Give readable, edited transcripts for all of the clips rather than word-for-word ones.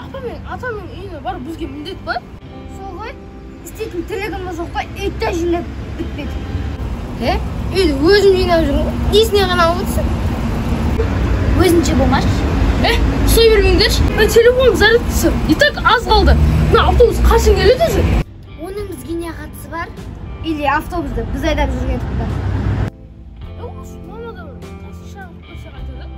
Апа мен атамның үйіне барып бізге міндет па? Сол ғой, істейтін тірлігіміз жоқ қой, үйді жинап бітпеді. Е, үйді өзім жинап жүрмін ғой, несіне қиналып отырсың? Өзінше болмашы. Е, ұстай бермеңдерші, мен телефоным зарядкасы и так аз қалды. Мына автобус қашан келеді өзі? Оның бізге не қатысы бар? Или автобусты біз айдап жүрген па? Осы мама да такси шақырып қойса қайтеді.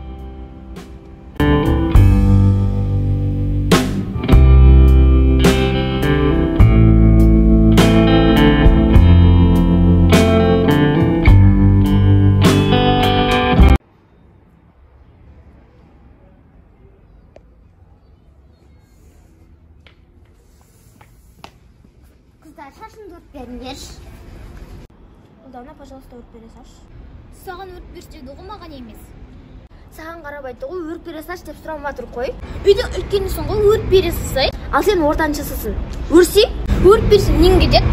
Қыздар, шашымды өріп беріңдерші. Ұлдана, пожалуйста, өріп бере салшы. Саған өріп берші деді ғой, маған емес. Саған қарап айтты ғой, өріп бере салшы деп сұрамай тұр қой. Үйдің үлкенісің ғой, өріп бере салсай. Ал сен ортаншысысың. Өрсей? Өріп берсе нең кетеді?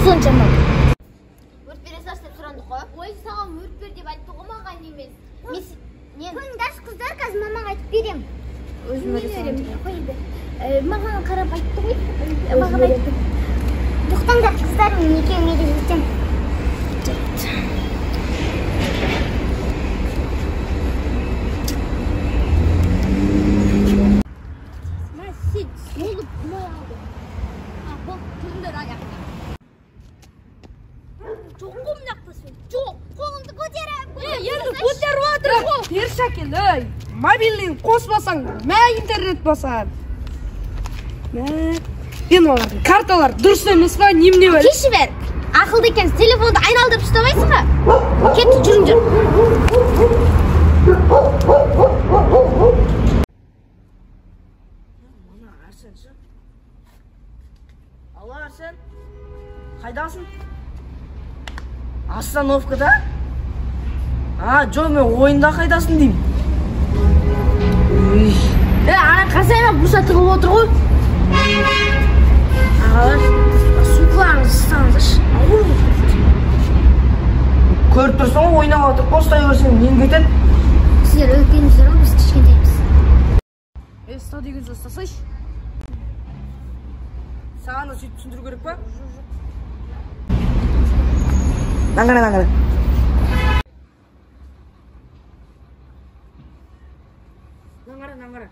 Соншама. Өріп бере салшы деп сұрандық қой. Ой, саған өріп бер деп айтты ғой, маған емес. Мен қойыңдаршы, қыздар, қазір мамаға айтып берем. Өзім өре саламын. Маған қарап айтты ғой. Маған айтты. Тоқтаңдар, қыздар, мен екеуіңе де жетем. Мә, сен болып болмай қалды. Бол, тұрыңдар аяқта. Жоқ қой мына жақта сен. Жоқ, қолыңды көтеріп. Енді көтеріп жатыр ғой. Берші әкел, ей. Мобильныйын қоспасаң, мә интернет басар. Мә. Мен олардың карталар дұрыс емес па, немене бәле? Кеші бер. Ақылды екенсің, телефонды айналдырып ұстамайсың ба? Кетті, жүріңдер. Мана Арсен ше? Алло, Арсен? Қайдасың? Остановкада? А, жоқ, мен ойында қайдасың деймін. Ана қарасай, буса тығылып отыр ғой. Ағалар, сумкаларыңызды ұстаңыздаршы. Көріп тұрсың ғой, ойнап отыр, ұстай берсең нең кетеді? Сіздер үлкенсіздер ғой, біз кішкентаймыз. Е, ұста деген сөз ұстасайшы. Саған да сөйтіп түсіндіру керек па? Мынаны қара, мынаны қара. Мынаны қара, мынаны қара.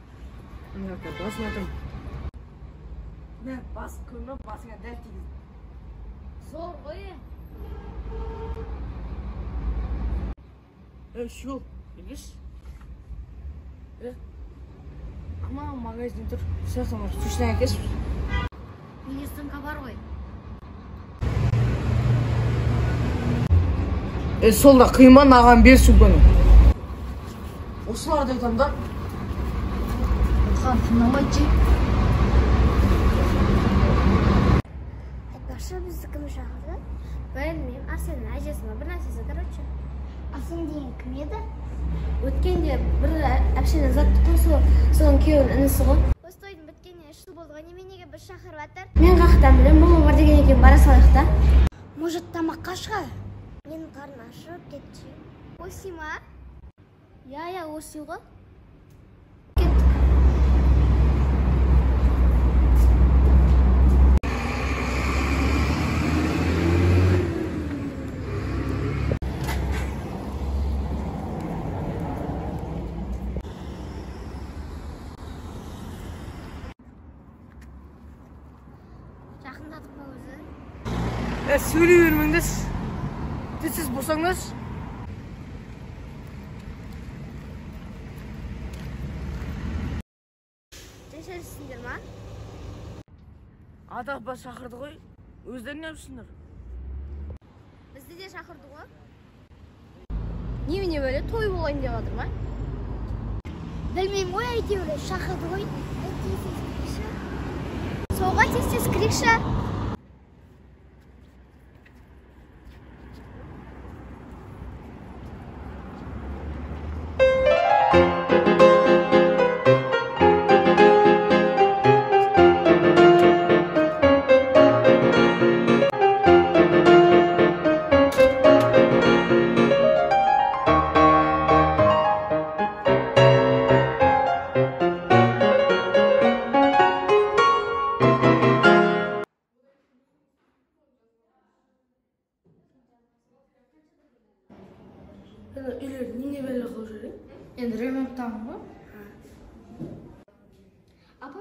Мына жақта басын атам. Мә, бас көрме, басыңа дәл тигіз. Зор ғой. Е, шул, келгеш. Е, ана магазин тұр. Сосын барып суши әкелші. Менде сумка бар ғой. Е, сол да қиын ба, маған бер сумканы. Осыларды айтамын да. Хан, тыңдамайды ше. Айтпақшы, бізді кім шақырды? Білмеймін, Арсеннің әжесі ма, бір нәрсесі, короче. Арсен деген кім еді? Өткенде бір әпшені ұзатты ғой, соның күйеуінің інісі ғой. Осы тойдың біткеніне 3 жыл болды ғой, неменеге біз шақырып жатыр? Мен қаяқтан білемін, мама бар деген екен, бара салайық та. Может, тамаққа шығар? Менің қарным ашып кетті. Осы ма? Иә, иә, осы ғой. Кеттік. Жақындадық па өзі? Е, сөйлей бермеңдерші. Тез босаңдаршы. Жашарсыңдар ма? Ата апа шақырды ғой. Өздері не yapсыңдар? Бізді де шақырды ғой. Немене бәле, той болайын деп жатыр ма? Білмеймін ғой, әйтеуір шақырды ғой. Солға тез-тез кірейікші.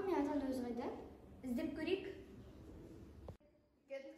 Апам мен атаның өзі қайда? Іздеп көрейік. Кеттік.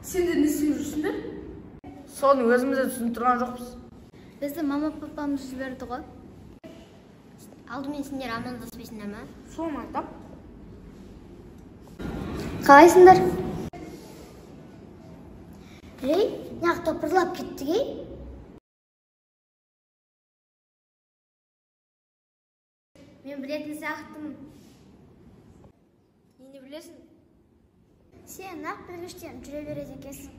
Сендер не істеп жүрсіңдер? Соны өзіміз де түсініп тұрған жоқпыз. Бізді мама папамыз жіберді ғой. Алдымен сендер амандаспайсыңдар ма? Соны айтам. Қалайсыңдар? Ей, неғып топырлап кеттік, ей? Мен білетін сияқтымын. Нені білесің? Сен ақ білгіштен жүре береді екенсің.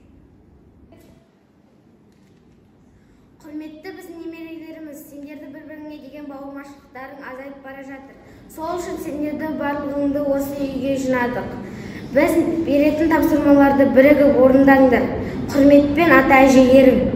Құрметті біздің немерелеріміз, сендерді бір-біріңе деген бауырмашылықтарың азайып бара жатыр. Сол үшін сендерді барлығыңды осы үйге жинадық. Біз беретін тапсырмаларды бірігіп орындаңдар. Құрметпен ата-әжелерің.